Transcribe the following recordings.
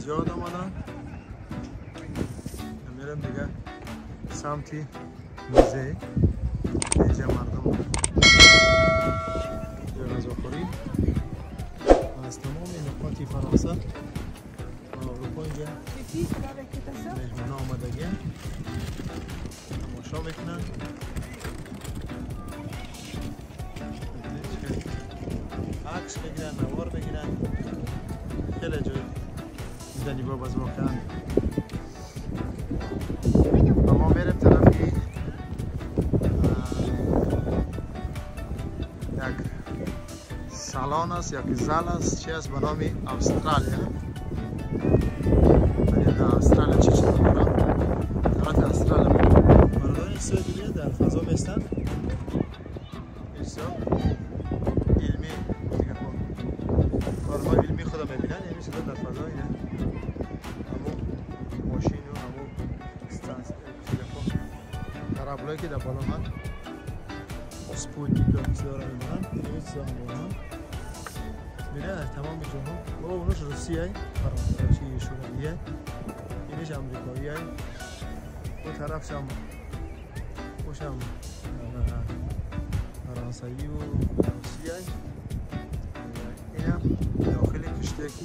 زیاد آمدن. میرم دیگه سمتی موزه. اینجا مردم غذاخوری از تمام نقاط فرانسه و اروپا اینجا مهمان آمدگی تماشا میکنن. عکس بگیرن، نوار بگیرن، خیلی جای دیدنی باب از واقعا. و ما میریم طرفی یک سالن است یا که زال است چی است به نام استرالیا. در استرالیا چی چیز داره؟ طرف استرالیا مردان این دیگه در فضا میستن. علمی دیگه کارهای علمی خدا میبینن، یعنی چیزا در فضا اینه. همون ماشین و همون تلفن کرابلایی که در بالا هن اسپوتنیک و چیزا رو میبینن، این چیزا هم بالا میره در تمام جاها. بابا اونش روسیه، فرانسه، شورویه، اینش امریکاییه، اون طرفش هم اوشم فرانسوی و روسیه. اینم داخل کشتی که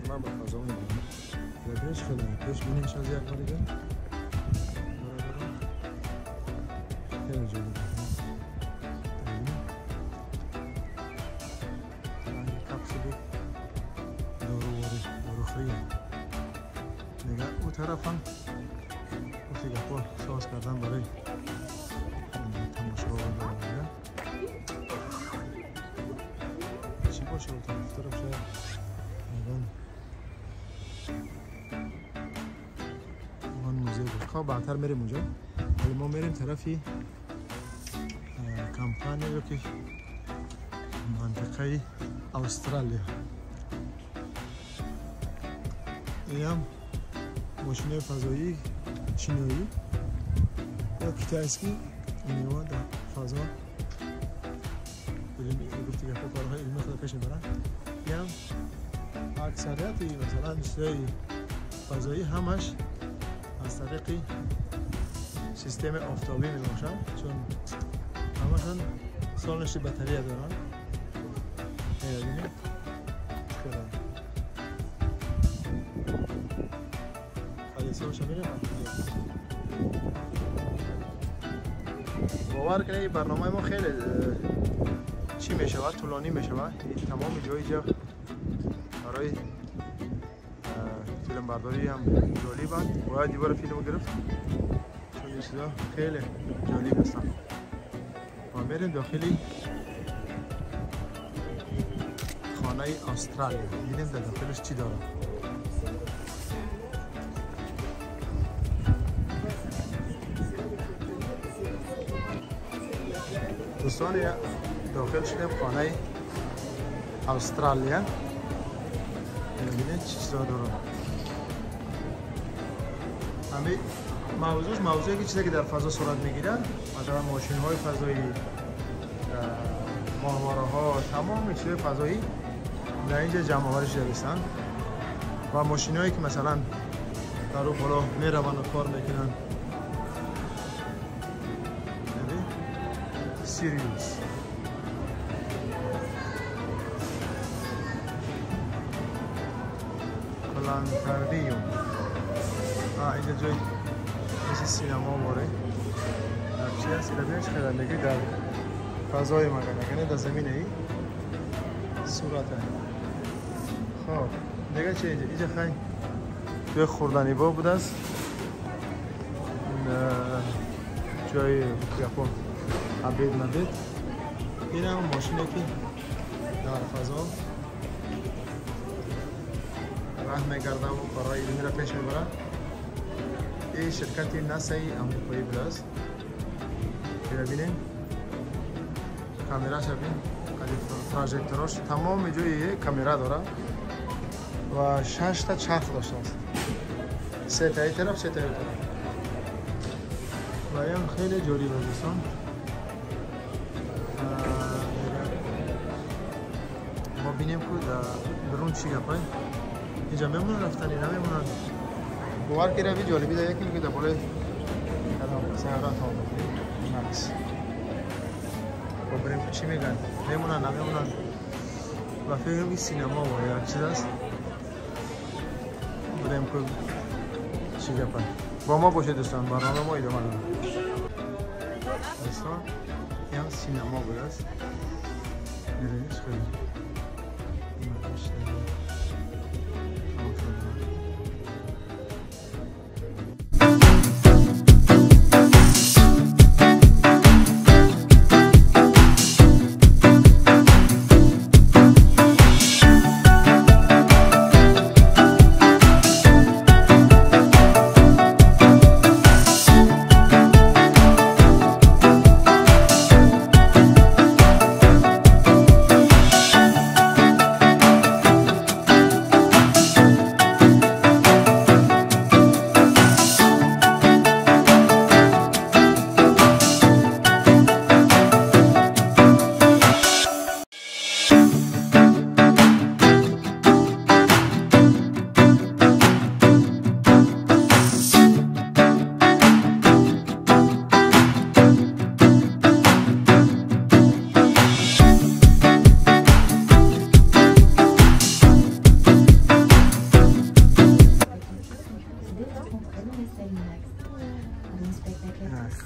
من با فضا میبینم. پیش خیلی پیش بینیم از یک بار دیگه. خیلی جالب. رنگ کپسول داروواری داروخوری دیگه. او طرف هم گفتی گپا ساز کردن برای تماشا آوردن دیگه. چی باشه او طرف طرف شاید میگن موزه بود. خب بعدتر میریم اونجا. ولی ما میریم طرفی کمپانی یا که منطقه استرالیا. این هم ماشین فضایی چینایی یا کیتایسکی اینها در فضا گفتی که کارهای علمی خود پیش میبرن. این هم اکثریت مثلا چیزای فضایی همش از طریق سیستم آفتابی میباشن، چون همشون سالش بطریه دارن. ببینید خیلی میریم. باور کنید این برنامه ما خیلی چی میشود، طولانی میشود. تمام جای جا برای فیلم برداری هم جالب باید دیوار فیلم گرفت، چون این چیزا خیلی جالب هستن. و میریم داخلی خانه استرالیا، ببینیم در داخلش چی داره. دوستان داخل شدیم خانه استرالیا، ببینید چی چیزا داره. همه موضوعش موضوعی که چیزی که در فضا صورت میگیره، مثلا ماشین های فضایی، ماهواره ها، تمام چیزهای فضایی در اینجا جمع آوری شده هستند و ماشین هایی که مثلا در رو بالا میروند و کار میکنن. سیریوس پلانتاریوم. اینجا جای مثل سینما باره. در چی هست؟ اینجا بیش خیلی میگه در فضای مگه نکنه در زمین ای صورت هست. خب دیگه چه اینجا؟ اینجا خیلی توی خوردنی با بوده است، جای گپا عبید مبید. این هم ماشینه که در فضا راه میگردم و کارهای علمی را پیش میبرم. این شرکت ناسای امریکایی بوده است. ببینیم کامراش ببین، پروژکتوراش تمام جای کامرا داره و 6 تا چرخ داشته است، 3 تا این طرف 3 تا این طرف. و این خیلی جالب است دوستان. ما بینیم که در درون چی گپای. اینجا میمونن رفتنی نمیمونن. باور که روی جالبی داره یکی که دوباره سیاره تا مکس بریم چی میگن میمونن نمیمونن و فکر کنم سینما و یا چیز است. بریم که چی گپن با ما باشه دوستان. برنامه ما ادامه داره دوستان. این هم سینما بود است. میرینیش خیلی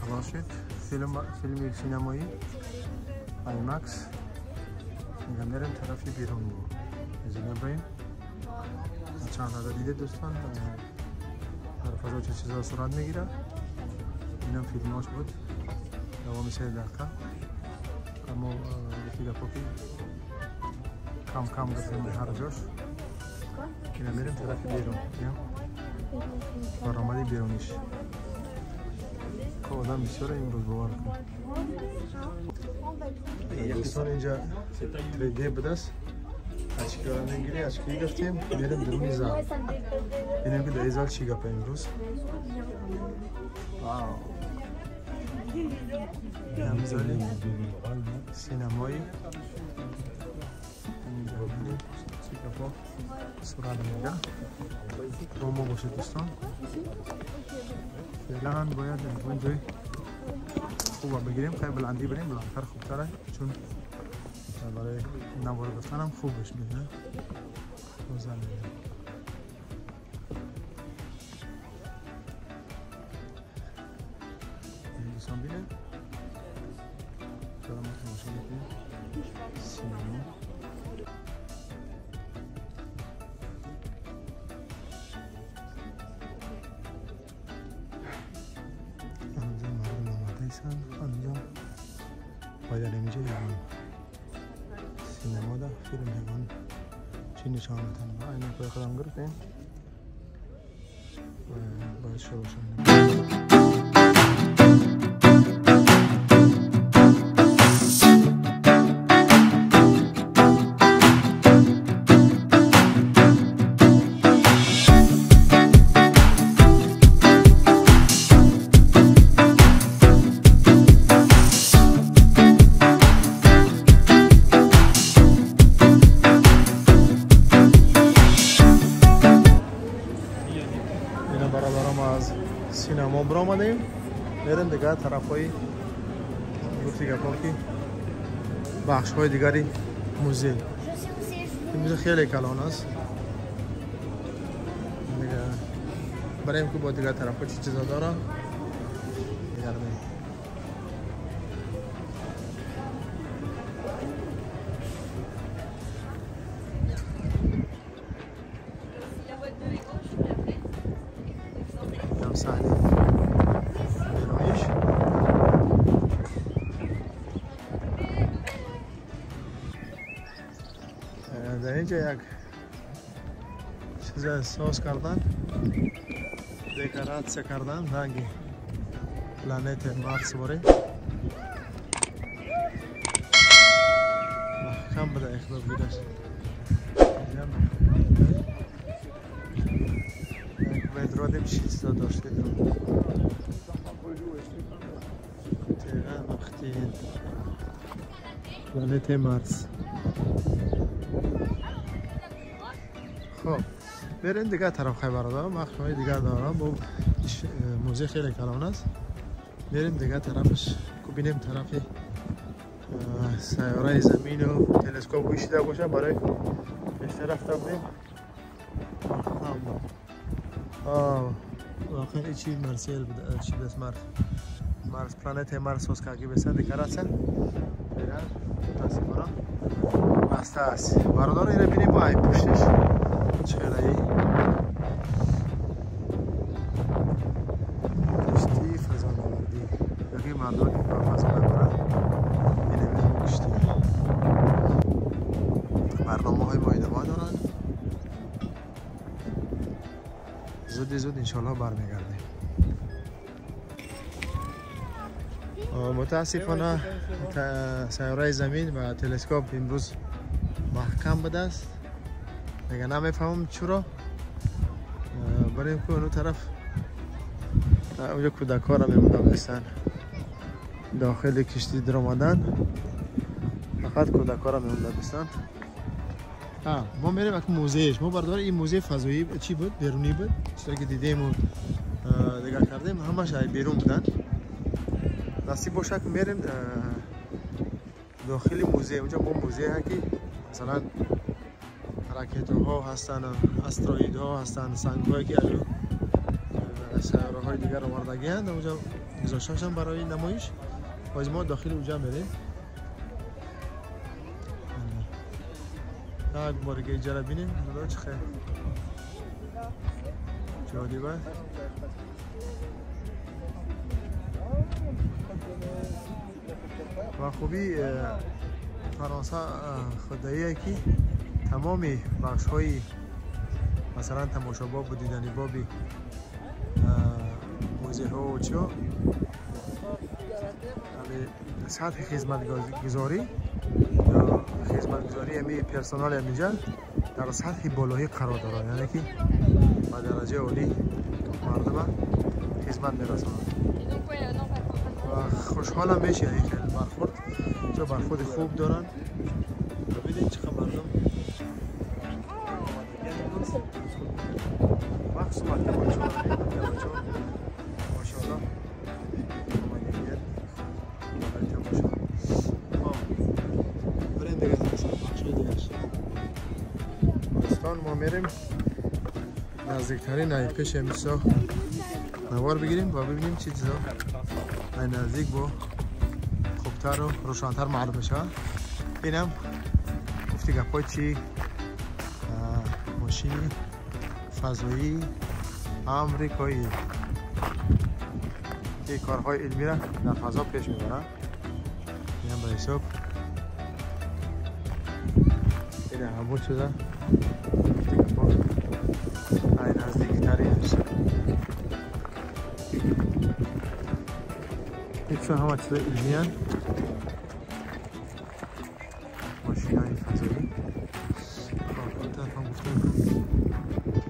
خلاص شد. فیلم سینمایی آیمکس. میگم میرم طرفی بیرون بود از بریم. چند تا دیده دوستان در فضا چه چیزا صورت میگیره. اینم فیلماش بود دوام 3 دقیقه. اما گفتی گپا کم کم گفتیم به هر جاش. اینا میریم طرف بیرون. برآمدی بیرونیش آدم بسیار امروز باور کن. دوستان اینجا 3D بوده است. اچکی میگیری اچکی گرفتیم میریم درونی زال. ببینیم که در زال چی گپه امروز. واو این زالی سینمایی اینجا ببینیم چی گپا صورت میگیره. با ما باشه دوستان. فعلا باید این جای خوب بگیریم. خیلی بلندی بریم بلندتر خوبتره چون برای نوار گفتن هم خوب بهش میده. دوستان بینید چرا ما تماشا میکنیم سینما. آنجا باید اینجا یگان سینما ده فیلم یگان چی نشان میتن و اینو پای خودم گرفتیم و باید شروع شدیم. سینما برآمدیم میریم دیگه طرفای گفتی گپا که بخش های دیگری موزه. این موزه خیلی کلان است دیگه. بریم که با دیگه طرفا چی چیزا داره میگردیم. صحنه بیرونیش در اینجا یک چیز احساس کردن دکوراسیا کردن رنگ پلانت مارس باره محکم بوده اخلاق بودش. Ведро چیزا داشته دقیقا وقتی پلانت مارس. خب بریم دیگه طرف خیلی برادرم بخش‌های دیگر دارم با موزه خیلی کلان است. بریم دیگه طرفش کو بینیم طرف سیاره زمین و تلسکوپ گوشیده باشه برای پیشتر رفته بودیم. واقعا چی مرسیل بوده چی بس مرس پلانت مرس هست که بسن دکاراسن فعلا متاسفانه بسته است. برادر اینو ببینیم با ای پشتش چه کشتی فضانوردی یکی مردم که به فضا میبرن اینه کشتی. برنامه های ما ادامه دارن. زود زود انشالله برمیگردیم. متاسفانه سیاره زمین و تلسکوپ امروز محکم بوده است. دیگه نمیفهمم چرا. بریم که اون طرف اونجا کودک‌ها را میموندن داخل کشتی در آمدن، فقط کودک‌ها را میموندن. ما میریم یک موزهش. ما بردار این موزه فضایی چی بود؟ بیرونی بود. چیزی که دیدیم و دیگه کردیم همش بیرون بودن. نصیب باشه که میریم داخل موزه. اونجا با موزه ها که مثلا راکت ها هستن، استروید ها هستن، سنگ هایی که از سیاره های دیگر آوردگی هستند اونجا گذاشتن برای نمایش. باز ما داخل اونجا میریم. یک بار دیگه اینجا را ببینیم چه خیلی جالبه. و خوبی فرانسه خداییه که تمام بخش های مثلا تماشاباب و دیدنی بابی موزه ها و چیا سطح خدمتگزاری یا خدمتگزاری همی پرسنل اینجا در سطح بالایی قرار داره، یعنی که با درجه عالی مردم خدمت میرسانند و خوشحالم میشه این خیلی برخورد، چون برخورد خوب دارن. ببینید چقدر مردم مخصوصا مکتب بچه‌ها، ماشاءالله آمدگی برای تماشا. بریم دیگه بخش‌های دیگرش. دوستان ما میریم نزدیکترین پیش امیسا نوار بگیریم و ببینیم چه چیزا نزدیک با خوبتر و روشنتر معلوم میشه. اینم گفتی گپای چی ماشین فضایی آمریکایی که کارهای علمی را در فضا پیش میبرن. اینم به حساب این همون شده گفتی گپا نزدیکترینش. چون همه چیزای علمی هستند. ماشین های فضایی. خب اون طرف هم گفتیم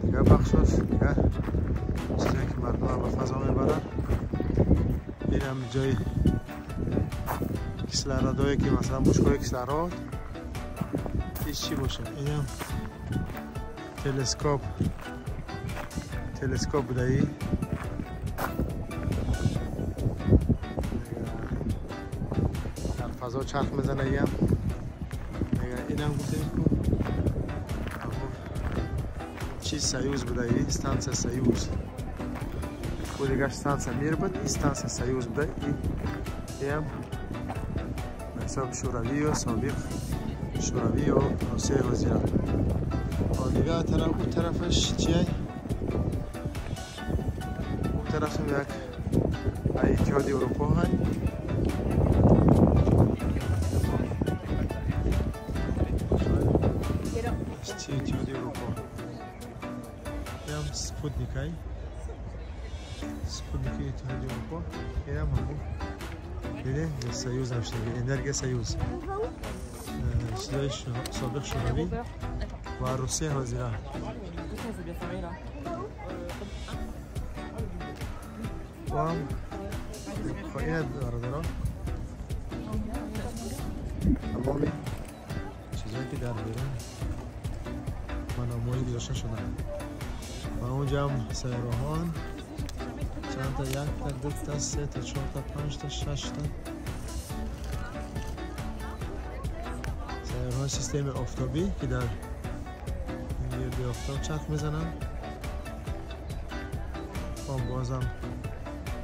دیگه بخش هست، دیگه چیزایی که مردم به فضا میبرن. این هم جای کسلرادایی که مثلا بشکای کسلراد هیچ چی باشه. این هم تلسکوپ، تلسکوپ بوده ای. فضا چرخ میزنه. ایم اینم گفتیم که چیز سایوز بوده، ای ستانسیا سایوز. و دیگه ستانسیا میر بود، این ستانسیا سایوز بوده. ایم حساب شوروی و سابق شوروی و روسیه حاضره. و دیگه طرف اون طرفش چیه؟ اون طرف هم یک اتحاد اروپا هست. اتحادیه اروپا. اینم سپوتنیک، سپوتنیک اتحادیه اروپا. اینم همون دیدی سایوز نوشته، انرژی سایوز، چیزای سابق شوروی و روسیه حاضره. و هم اینه برادران تمام چیزایی که در بیرون نمایی گذاشته شدن. و اونجا هم سیاره‌ها چند تا، یک تا، دو تا، سه تا، چهار تا، پنج تا، شش تا سیاره‌های سیستم آفتابی که در گرد آفتاب چرخ میزنن. بازم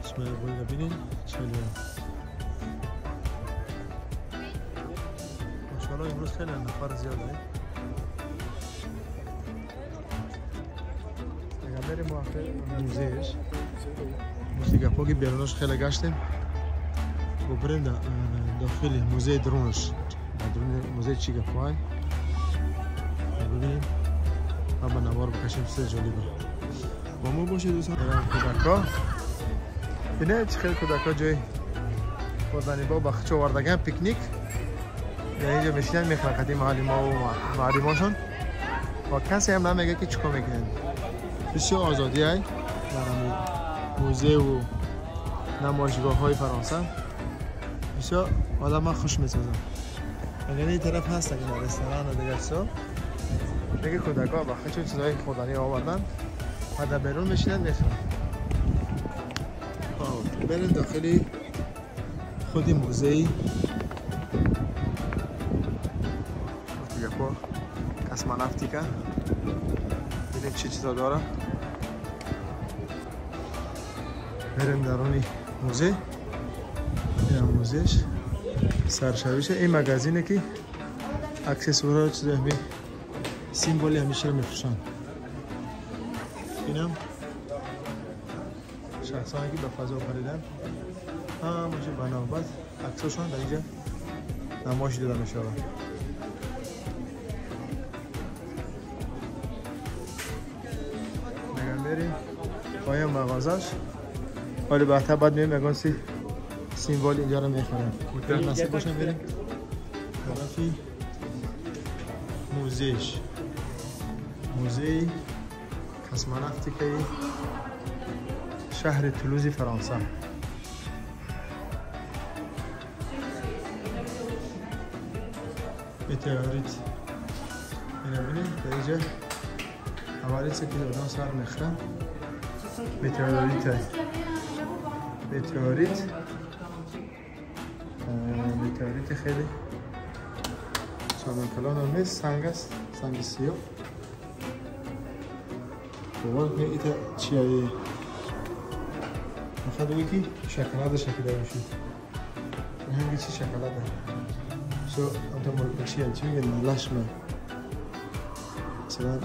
اسمای قوی رو ببینین چلی. ماشاءالله امروز خیلی نفر زیاده. اگر بریم موزهش، موزه گپا که بیرونش خیلی گشتیم، و بریم داخل موزه درونش، درون موزه چی گپای ببینیم و با نوار بکشیم. چیز جالبه با ما باشید دوستان. کودکا اینه چه خیلی کودکا جای خوردنی با بخچه آوردگن پیکنیک در اینجا میشینن میخورن قدیم معلم و معلماشون و کسی هم نمیگه که چیکار میکنن. بسیار آزادی های در موزه و نمایشگاه های فرانسه بسیار آدم من خوش میسازم. اگر این طرف هست اگر رستوران و دیگر چیزا، دیگه کودکا بخچه چیزای خوردنی آوردن و در بیرون میشینن میخورن. بریم داخل خود موزه cosmonautica، ببینیم چه چیزا داره. بریم درون موزه. این موزهش سرشویشه. این مگازینه که اکسسوارها چیزا همین سیمبولی همیشه میفروشن. اینم شخصانی که به فضا پریدن همشه به نوبت عکساشون در اینجا نمایش داده میشه. بریم پایین مغازش، ولی بعد بعد میریم یگان سیمبول اینجا رو میخرم. نصیب باشه بریم طرفی موزهش، موزه کسمانافتیکای شهر تولوز فرانسه. متئوریت اینو ببینید در اینجا اولی چه که آدم سر میخرن متئوریت، متئوریت، متئوریت خیلی چندان کلان هم نیست، سنگ است، سنگ سیاه. باور کنید ایتا چیه؟ میخواد بگه که شکلات شکل میشید. این همگی چی شکلاته؟ سو انت مال چیه؟ چی میگن؟ لشمه. مثلا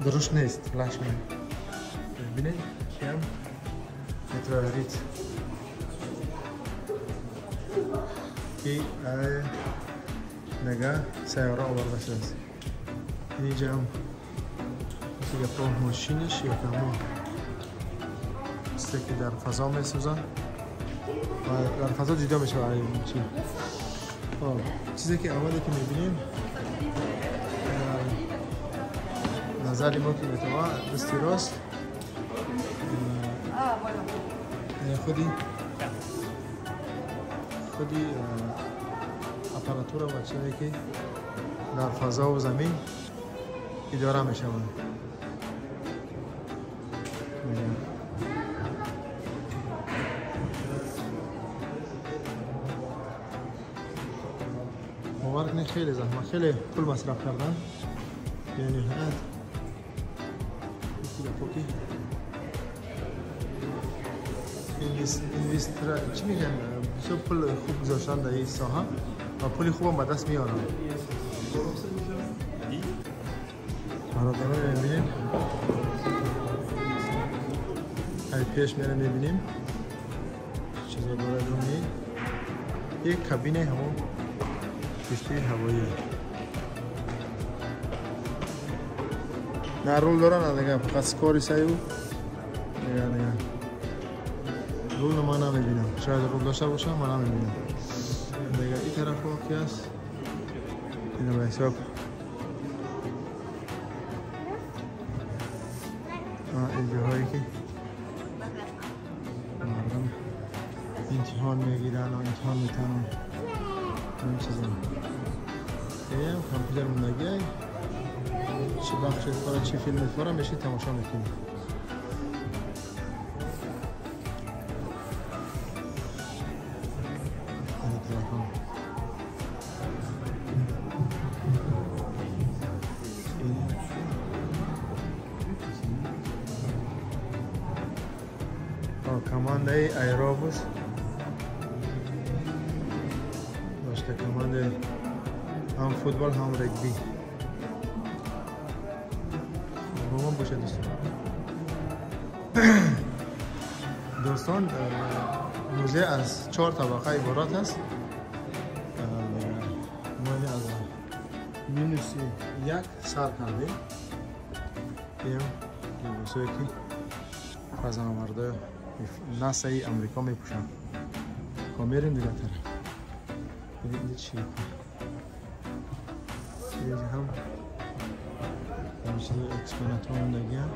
درست نیست، لشمه. ببینید کیم متئوریت که نگاه سیاره آورده شده است. اینجا هم مثل یه ماشینش یا کما که در فضا میسوزن و در فضا جدا میشه. چی؟ چیزی که اولی که میبینیم نظر ما که میتوان دستی راست خودی اپاراتور و چیزی که در فضا و زمین اداره میشوند. باور کنید خیلی زحمت، خیلی پول مصرف کردن، یعنی نهایت اینوستر چی میگن، بسیار پول خوب گذاشتن در این ساحه و پول خوب هم به دست میارن. برادران میبینیم ای پیش میره میبینیم چیزا داره دونی. یک کابینه همون کشتی هوایی نه رول داره نه دیگه، فقط سکوری سایو دیگه دیگه رول من نمیبینم، شاید رول داشته باشه من نمیبینم دیگه. این طرف ها که هست اینو به حساب این جاهایی که مردم امتحان میگیرن و امتحان میتنن این چیزا. این کامپیوتر موندگی چی بخش داره چی فیلم داره میشه تماشا میکنیم. کماندای ایروبوس داشته، کماند هم فوتبال هم رگبی. با من باشه دوستان. دوستان موزه از 4 طبقه عبارت است. ما از -1 سر کردیم. این لباسایی که فضانورده ناسای امریکا میپوشن. خب میریم دیگه طرف. ببینید چی اینجا هم چیز exponate ها موندگی هم.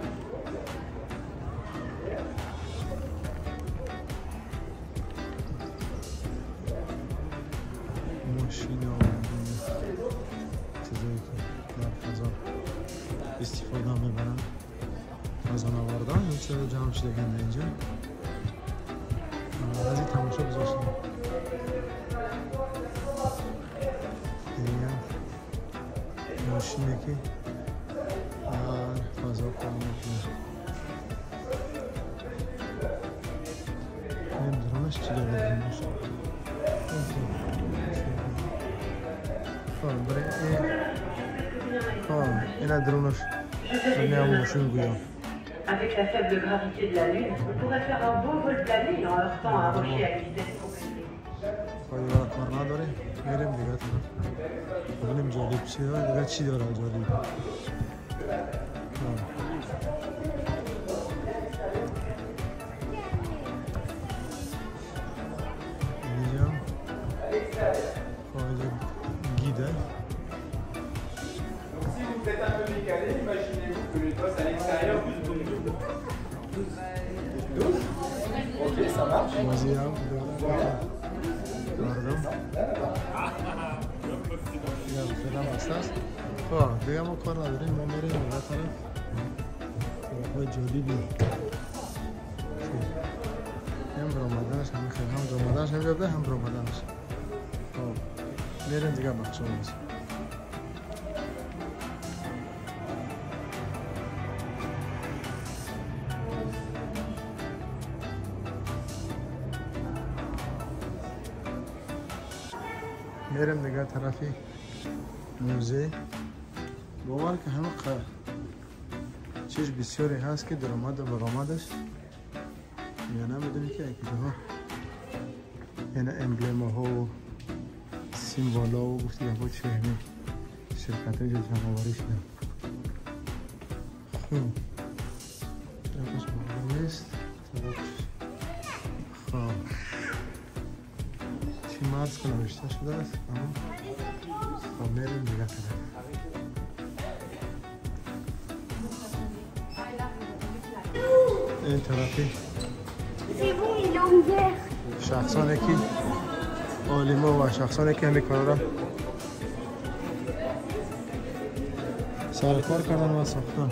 ماشین ها چیزایی که در فضا استفاده میبرن فضانوردان، این چیزا جمع شده گنده اینجا. از این تماشا گذاشتیم. این ماشینه که در فضا کار میکنه. نمیدونمش چی داره. خب برای این درونش این ماشین گویا. Avec la faible gravité de la Lune, on pourrait faire un beau vol plané en heurtant un rocher à une vitesse propulsée. کار نداره، میریم دیگه طرف. ببینیم جالب چی داره، دیگه چی داره جالب. اینجا اینجا گیده. Donc si vous êtes un peu décalé, imaginez-vous que les bosses à l'extérieur vous 12. 12. Ok, ça marche. Vas-y, hein. خب دیگه ما کار نداریم، ما میریم دیگه طرف. طرف‌های جالبی. هم برآمدنش هم خیلی هم برآمدنش هم جالبه هم برآمدنش. خب میریم دیگه بخش باز. میرم دیگه طرفی موزه. باور که همه چیز بسیاری هست که درآمد و برآمدش یا نمیدونی که کجاها، یعنی امبلم ها و سیمبال ها و گفتی ها چه همه شرکت های جمع آوری شده. خب طرفش معلوم نیست. خب چی مرز که نوشته شده است. خب میریم دیگه طرف. این طرفی شخصانی که عالما و شخصانی که همین کارا را سرکار کردن و ساختن.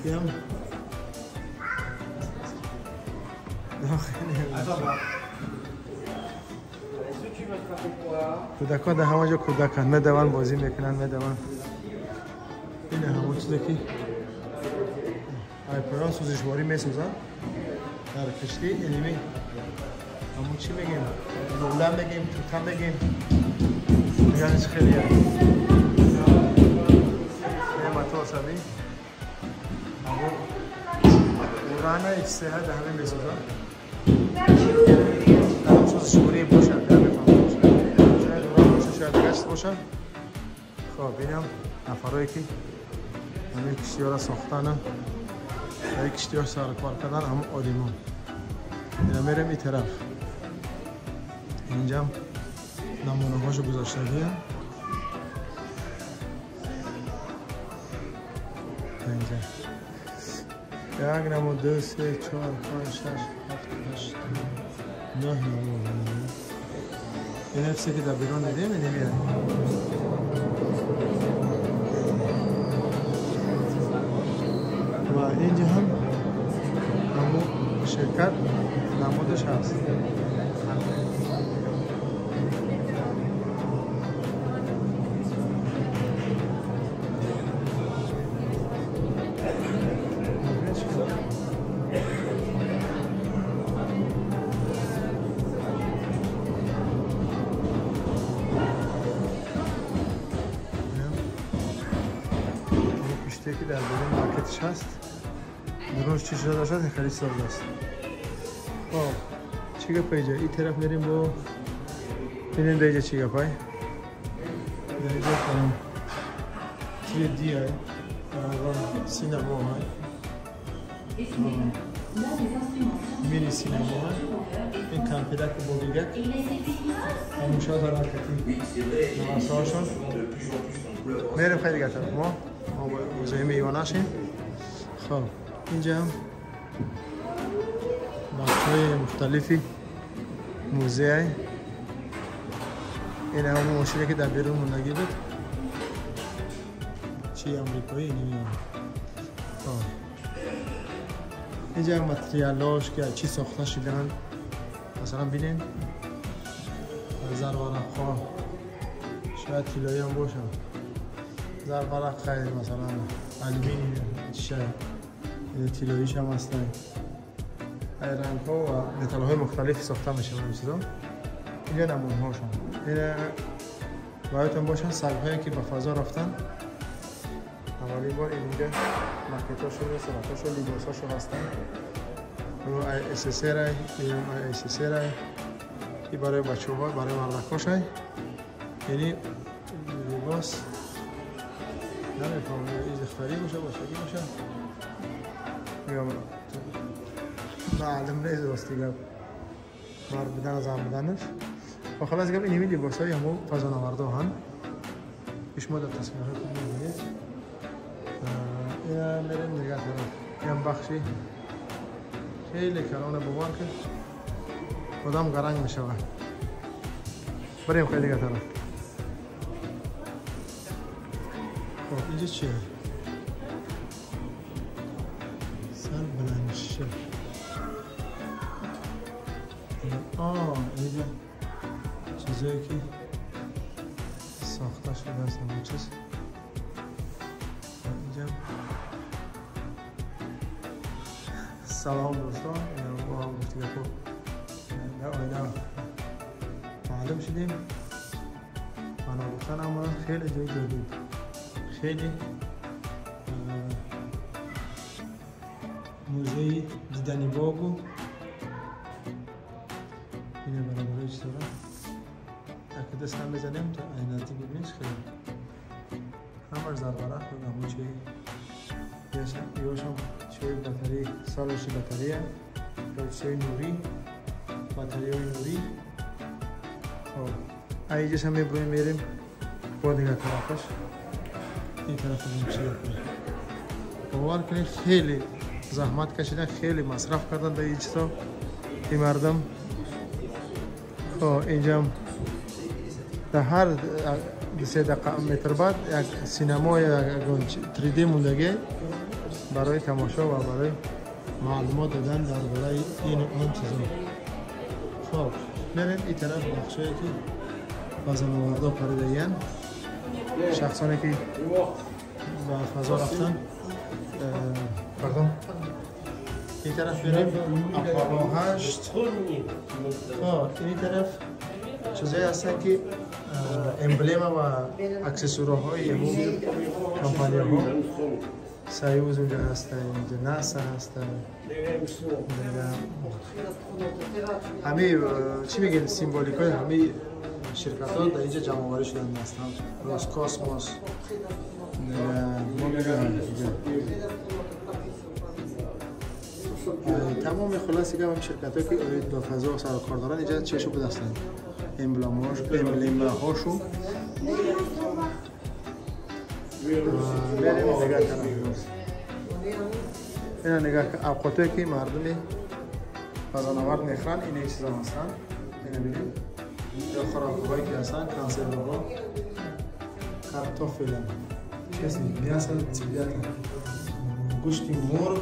هم کودکان در همه جا کودکان میدوان، بازی میکنن، میدوان. این همون چیزی که ایپران سوزشواری میسوزن در کشتی. اینمی همون چی میگیم، لوله میگیم، توته میگیم، یعنی خیلی نعمت سبی همون اورانه ایکسه ها در همه میسوزن. در سوزشواری باشه، شاید اوران باشه، شاید گشت باشه. خب اینم نفرایی که همین کشتی ها را ساختن، یک کشتی ها سر کار کردن، همون آدمان. اینا میرم این طرف. اینجا نمونه هاشو گذاشته دیگه. اینجا یک نمو، 2 3 4 5 6 7 8 9 نمو. این نفسی که در بیرون دیدیم اینه میره. اینجا هم همون شرکت نمودش هست. که در بیرون مارکتش هست، درونش چی چیزا داشت خیلی ساده است. خب چی گپ اینجا؟ این طرف میریم با ببینیم در اینجا چی گپ های در اینجا کنم 3D های سینما های مینی سینما های این کامپیوتر که با دیگه هموشا حرکتی نواسه هاشون میریم خیلی دیگه طرف ما مزاحم ایوان نشیم. خب اینجا هم بخش‌های مختلفی موزه. این همون ماشینی که در بیرون موندگی بود، چی امریکایی نمیدونم. خب اینجا هم متریالاش که چی ساخته شدن، مثلا ببینین زرورق‌ها شاید طلایی هم باشن، زرورق خیر مثلا الومینیوم چه طلاییش هم هستن، رنگ ها و متال های مختلف ساخته میشه این چیزا. اینجا نمونه هاشون، این باید باشن سگ هایی که به فضا رفتن اولین بار. اینجا ماکتاشون، سراتاشون، لباساشون هستن. اس اس رای، این اس اس رای، این برای بچه‌ها، برای مردکاش، یعنی لباس نمیفهمم این دختری باشه بچگی باشه، میگم معلوم نیست راستی گپ مرد بودن و زن بودنش. و خلاص گپ اینمی لباس های همو فضانوردا هن که شما در تصویرهای خود میبینید. اینا میریم دیگه طرف، این بخشی خیلی کلانه، باور که آدم غرنگ میشود. بریم خیلی دیگه طرف. خب اینجا چیه؟ سر بلند شه. اینجا چیزایی که ساخته شده است، همون چیز. اینجا سلام دوستان، با هم گفتیم خب در آینه معلوم شدیم. بنا گفتن اما خیلی جای جالب، خیلی موزه دیدنی باگو. اینه برابرای چیز داره اگه دست هم بزنیم تا این نزدیک ببینیش خیلی همش زرورق و همون چی یاشم چوی بطری سالش بطریه یا چوی نوری، بطری های نوری. خب اینجاش هم میبریم میریم با دیگه طرفش. این طرف هم چی باور کنید خیلی زحمت کشیدن، خیلی مصرف کردن در این چیزا این مردم. خب اینجا در هر 3 متر بعد یک سینما یا 3D موندگی برای تماشا و برای معلومات دادن درباره این و آن چیزا. خب میریم این طرف بخشایی که فضانوردا پریده‌این، شخصانی که به فضا رفتن. پردون این طرف میریم آپولو 8. خب این طرف چیزایی هستن که امبلم و اکسسوارهای همون کمپانی ها. سایوز اونجا هستن، اینجا ناسا هستن، همه چی میگن symbolic های همه شرکت ها در اینجا جمع آوری شدن هستن. روس کاسموس ما میگن اینجا تمام خلاصی که هم شرکت ها که با فضا سر و کار دارن اینجا چشو به دستن امبلم هاشو. بریم نگاه کنم. اینا نگاه اوقاتی که مردم فضانورد میخرن این چیزا هستن. اینا ببینید یا خوراک‌هایی که هستن، کنسروها، картофеля, честно, мясо, цыплята. گوشت مرغ،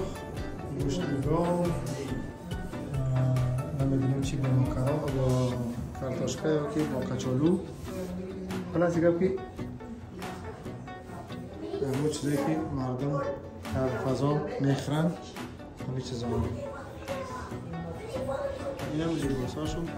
گوشت گاو، نمیدونم چی، با ماکارون، با کارتاشکا یا که با کچالو. خلاص گپ که همون چیزایی که مردم در فضا میخرن همین چیزا. اینم لباساشون.